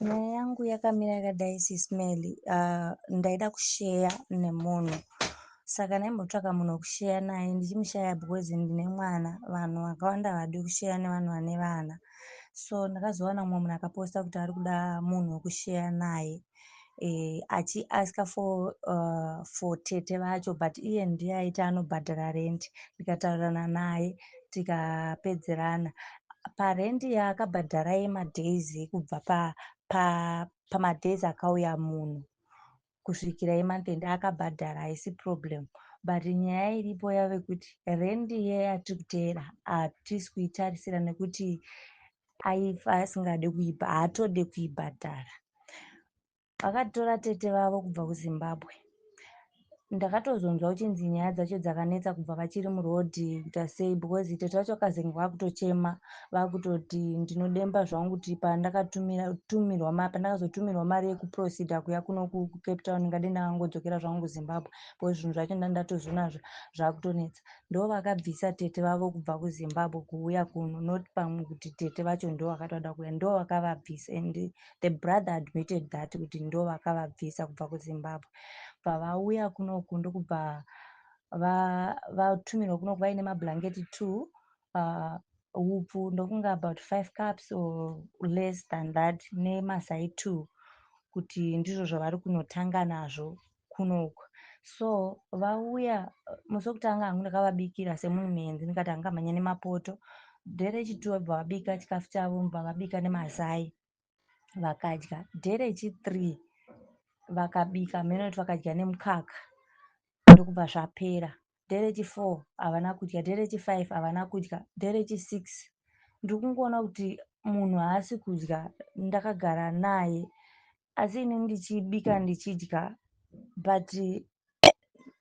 Nyaya yangu yakamira yakadai, Sis Melly. Ndaida kusheya nemunhu, saka ndaimbotsvaka munhu wekusheya naye, ndichimushaya because ndine mwana. Vanhu vakawanda havadi kusheya nevanhu vane vana. So ndakazowana mumwe munhu akaposta kuti ari kuda munhu wekusheya naye, achiaska for tete vacho, but iye ndiye aiti anobhadhara rent. Ndikataurirana naye, tikapedzerana parendi yaakabhadhara yemadays, kubva pamadays akauya munhu kusvikira yemonth end akabhadhara, haisi problem. But nyaya iripo yave kuti rendi iye yatiri kuteera hatisi kuitarisira, nekuti aifa asingade kuibha, haatode kuibhadhara. Vakatora tete vavo kubva kuZimbabwe. Ndakatozonzwa kuchinzi nyaya dzacho dzakanetsa kubva vachiri murodhi, kuita sei, because tete vacho vakazenge vakutochema, vakutoti, "Ndinodemba zvangu kuti pandakazotumirwa mari yekuproceeda kuya kuno kuCape Town, ngadei ndakangodzokera zvangu kuZimbabwe, because zvinhu zvacho ndandatozviona zvakutonetsa." Ndo vakabvisa tete vavo kubva kuZimbabwe kuuya kuno, not pamwe kuti tete vacho ndo vakatoda kuuya, ndo vakavabvisa. And the brother admitted that kuti ndo vakavabvisa kubva kuZimbabwe. Bva vauya kunoku, ndokubva vatumirwa kunoku vaine mablanketi two, upfu ndokunga about 5 cups or less than that, nemazai two, kuti ndizvo zvavari kunotanga nazvo kunoku. So vauya musi wekutanga, hangu ndakavabikira semunhu muenzi, ndikati hangamhanya nemapoto. Day rechi2 vabva vabika chikafu chavo, bva vabika nemazai, vakadya. Day rechi3 vakabika, mheno kuti vakadya nemukaka, ndokubva zvapera. Day rechi4 havana kudya, day rechi5 havana kudya, day rechi6 ndiri kungoona kuti munhu haasi kudya. Ndakagara naye, asi ini ndichibika ndichidya, but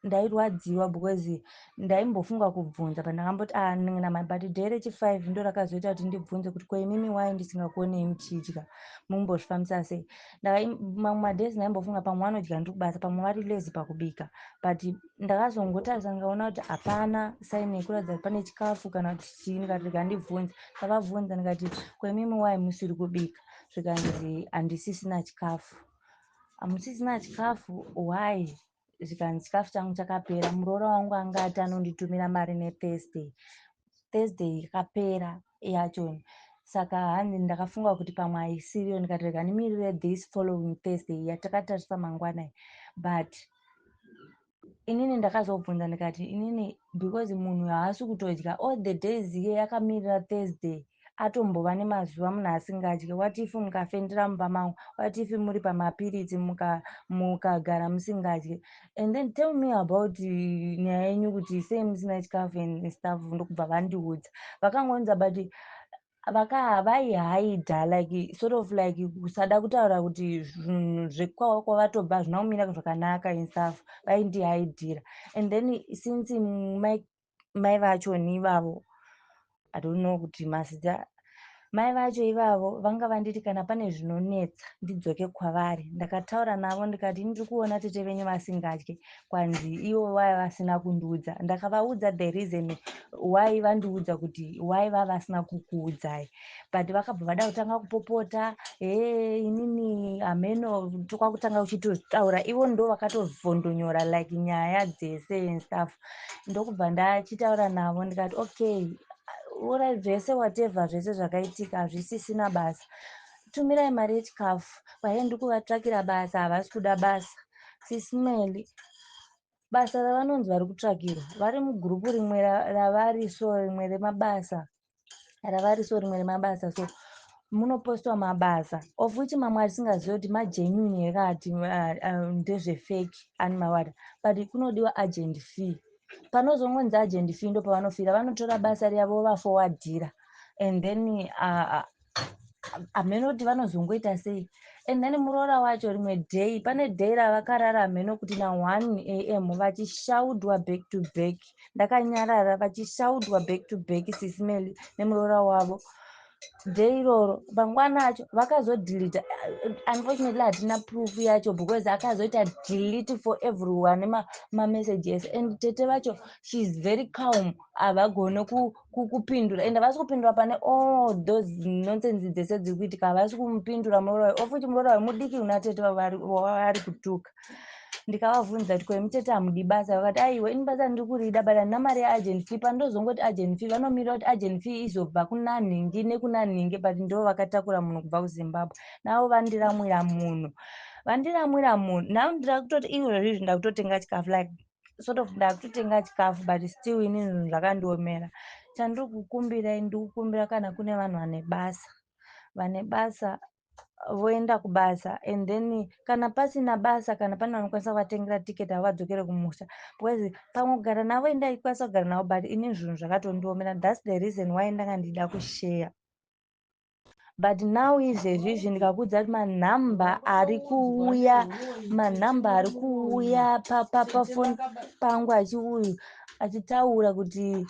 ndairwadziwa because ndaimbofunga kubvunza pandakamboti ah, namai. But day rechi5 ndo rakazoita kuti ndibvunze kuti, "Ko imimi, wai ndisingakuonei muchidya? Mumbozvifambisa sei?" Mamwe madays ndaimbofunga pamwe vanodya ndiri kubasa, pamwe vari lazy pakubika, but ndakazongotarisa, ndikaona kuti hapana sign yekuratidza kuti pane chikafu kana kuti chii. Ndikati rega ndibvunze. Ndakavabvunza ndikati, "Ko imimi, wai musiri kubika?" Zvikanzi, "Handisisina chikafu." "Hamusisina chikafu, why?" Zvikanzi, "Chikafu changu chakapera. Muroora wangu anga ati anonditumira mari neThursday. Thursday yakapera yacho, saka hanzi ndakafunga kuti pamwe haisiriyo, ndikati rega ndimirire this following Thursday yatakatarisa mangwanai." But inini ndakazobvunza ndikati, "Inini, because munhu haasi kutodya all the days, iye yakamirira Thursday, atombova nemazuva munhu asingadyi. What if mukafendera mumba mangu? What if muri pamapiritsi, mukagara musingadyi? And then tell me about nyaya yenyu, kuti sei musina chikafu and stuff." Ndokubva vandiudza, vakangonza, but vakaivhaidha, like sort of like kusada kutaura kuti zvinhu zvekwavo kwavatobva hazvina kumira zvakanaka and stuff. Vaindihaidhira. And then since mai vacho ivavo, I don't know kuti mazita, mai vacho ivavo vanga vanditi kana pane zvinonetsa ndidzoke kwavari. Ndakataura navo ndikati, "Ndiri kuona tete venyu vasingadyi." Kwanzi ivo vaya vasina kundiudza. Ndakavaudza the reason why, vandiudza kuti why vavasina kukuudzai, but vakabva vada kutanga kupopota, "He, inini hameno." Kwakutanga kuchitotaura ivo ndo vakatovhondonyora like nyaya dzese and stuff. Ndokubva ndachitaura navo ndikati, "Okay, alright, zvese, whatever, zvese zvakaitika hazvisisina basa. Tumirai mari yechikafu." Kwaye ndiri kuvatsvakira basa, havasi kuda basa. Sis Melly, basa ravanonzi vari kutsvakirwa, vari mugurupu rimwe ravari so, rimwe remabasa ravari so, rimwe remabasa so, munopostwa mabasa, of which mamwe atingazivi kuti magenuine here kana kuti ndezvefake animawada, but kunodiwa agent fee. Panozongonzi agent fee, ndo pavanofira, vanotora basa riya vovafowadhira, and then hameno kuti vanozongoita sei. And then muroora wacho, rimwe day, pane day ravakarara, hameno kuti na1 a.m., vachishaudwa back to back. Ndakanyarara, vachishaudwa back to back, Sis Melly, nemuroora wavo. Day iroro, mangwana acho vakazodhilita. Unfortunately hatina proof yacho because akazoita delete for everyone mamessages. And tete vacho, she is very calm, havagone kupindura and havasi kupindura pane all those nonsense dzese dziri kuitika. Havasi kumupindura muroora, ofuti muroora mudiki una tete wavari kutuka. Ndikavabvunza kuti, "Ko tete, hamudi basa?" Vakati, "Aiwa, ini basa ndiri kurida, but handina mari yeagent fee." Pandozongoti agent fee, vanomirira kuti agent fee izobva kuna nhingi nekuna nhingi, but ndo vakatakura munhu kubva kuZimbabwe. Navo vandiramwira munhu, vandiramwira munhu. Now ndira kutoti izvozvizvi ndakutotenga chikafu, like sort of ndakutotenga chikafu, but still ini zvinhu zvakandiomera. Chandiri kukumbirai, ndikukumbira kana kune vanhu vane basa, vane basa voenda kubasa, and then kana pasina basa, kana pane vanokwanisa kuvatengera tiketi, havadzokere kumusha, because pamwe kugara navo indaikwanisa kugara navo, but ini zvinhu zvakatondiomera. That's the reason why ndanga ndida kushare. But now izvezvizvi ndikakuudza kuti manhamba ari kuuya, manhamba ari kuuya pafoni pangu achiuyu achitaura kuti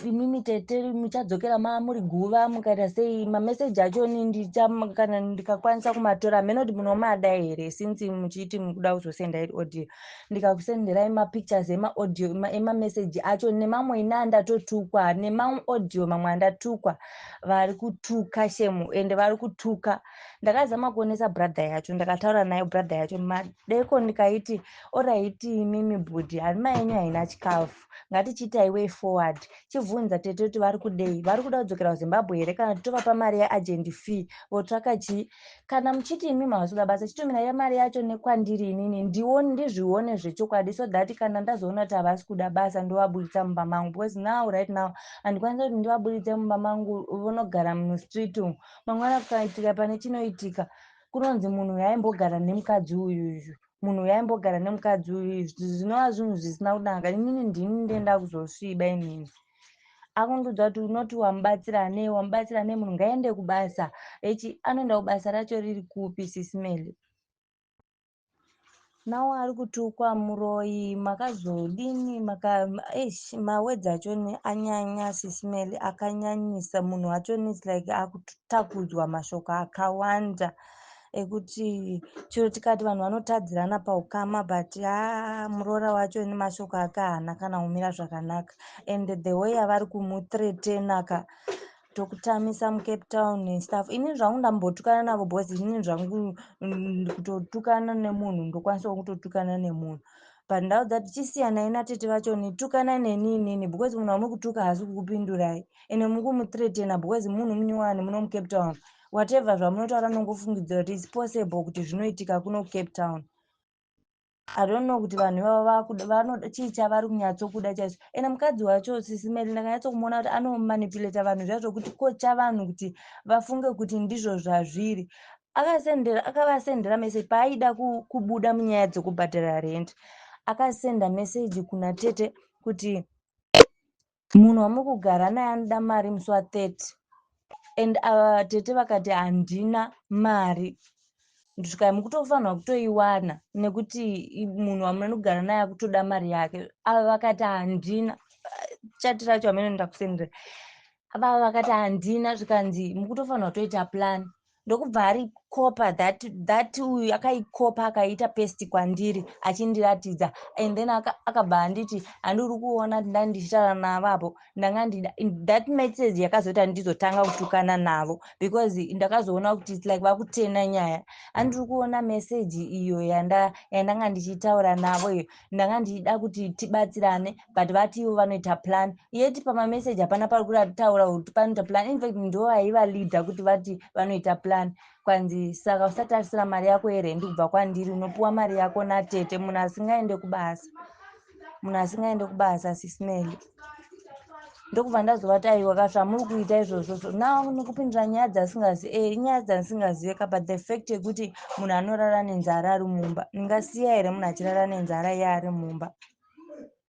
imimi tete muchadzokera muri guva, mukaita sei. Mameseji acho kana ndikakwanisa kumatora, hameno kuti munomada here, since muchiti mukuda kuzosenda iri audio. Ndikakusenderai mapictures emaaudio emameseji acho, nemamwe ine andatotukwa, nemaaudio mamwe andatukwa. Vari kutuka shemu, ende vari kutuka. Ndakazama kuonesa brother yacho, ndakataura nayo brother yacho madeko, ndikaiti, "Alright, imimi bhudhi, harima yenyu haina chikafu, ngatichiitai way forward. Chibvunza tete kuti vari kudei. Vari kuda kudzokera kuZimbabwe here, kana tovapa mari yeagent fee votsvaka chii? Kana muchiti imi havasi basa, chitumirai mari yacho nekwandiri inini, ndione, ndizvione zvechokwadi, so that kana ndazoona kuti havasi kuda basa, ndovaburitsa mumba mangu, because now, right now, handikwanisi kuti ndivaburitse mumba mangu vonogara mustreet umu. Mangwana kukaitika pane chinoitika, kunonzi munhu yaimbogara nemukadzi uyuyu, munhu yaimbogara nemukadzi uyu, zvinova zvinhu zvisina kunaka. Inini ndini ndenda kuzosviba inini." Akundiudza kuti, "Unoti wamubatsira nei? Wamubatsira nei? Munhu ngaende kubasa." Echi anoenda kubasa racho riri kupi, Sis Melly? Nawo ari kutukwa muroyi, makazodini? Maka eish, mawedzi acho anyanya, Sis Melly, akanyanyisa. Munhu wacho is like akutakudzwa mashoko akawanda ekuti chero tikati vanhu vanotadzirana paukama, but haa, muroora wacho nemashoko ake haana kana kumira zvakanaka. And the way yavari kumuthreatena ka, tokutamisa muCape Town nestuff. Inini zvangu ndambotukana navo, because inini zvangu kutotukana nemunhu ndokwanisawo kutotukana nemunhu, but ndaudza kuti chisiyanai natete vacho, nitukanai neni inini, because munhu wamuri kutuka haasi kukupindurai, ende muri kumuthreatena because munhu munyowani muno muCape Town. Whatever zvamunotaura, nongofungidzira kuti it's possible kuti zvinoitika kuno Cape Town. I don't know kuti vanhu ivavo chii chavari kunyatsokuda chaizvo. Ende mukadzi wacho, Sis Melly, ndakanyatsomuona kuti anomanipulata vanhu zviya zvokuti kocha vanhu kuti vafunge kuti ndizvo zvazviri. Akasendera, akavasendera meseji paaida kubuda munyaya dzekubhadhara rent. Akasenda meseji kuna tete kuti munhu wamuri kugara naye anoda mari musi wa30, and ava tete vakati, "Handina mari." Ndisvika mukutofanirwa kutoiwana nekuti munhu wamunogara naye akutoda mari yake. Ava vakati, "Handina." Chati racho hamene ndakusendera. Ava vakati, "Handina." Zvikanzi, "Mukutofanirwa kutoita plan." Ndokubva arikopa that uyu akaikopa, akaita paste kwandiri achindiratidza, and then akabva anditi, "Handiri kuona kuti ndandichitaura navapo, ndanga ndida." That message yakazoita ndizotanga kutukana navo, because ndakazoona kuti it's like vakutena nyaya. "Handiri kuona meseji iyo yandanga ndichitaura navo iyo, ndanga ndichida kuti tibatsirane, but vati ivo vanoita plan." Yeti pamameseji hapana pari kutaura kuti panoita plan. In fact ndo vaiva leader kuti vati vanoita plan. Kwanzi, "Saka usatarisira mari yako yerendi kubva kwandiri, unopiwa mari yako natete." Munhu asingaende kubasa, munhu asingaende kubasa, Sis Melly. Ndokubva ndazovati, "Aiwa ka, zvamuri kuita izvozvozvo now nekupindura nyaya dzasingazi inyaya dzandisingazive, but the fact yekuti munhu anorara nenzara ari mumba, ndingasiya here munhu achirara nenzara iye ari mumba?"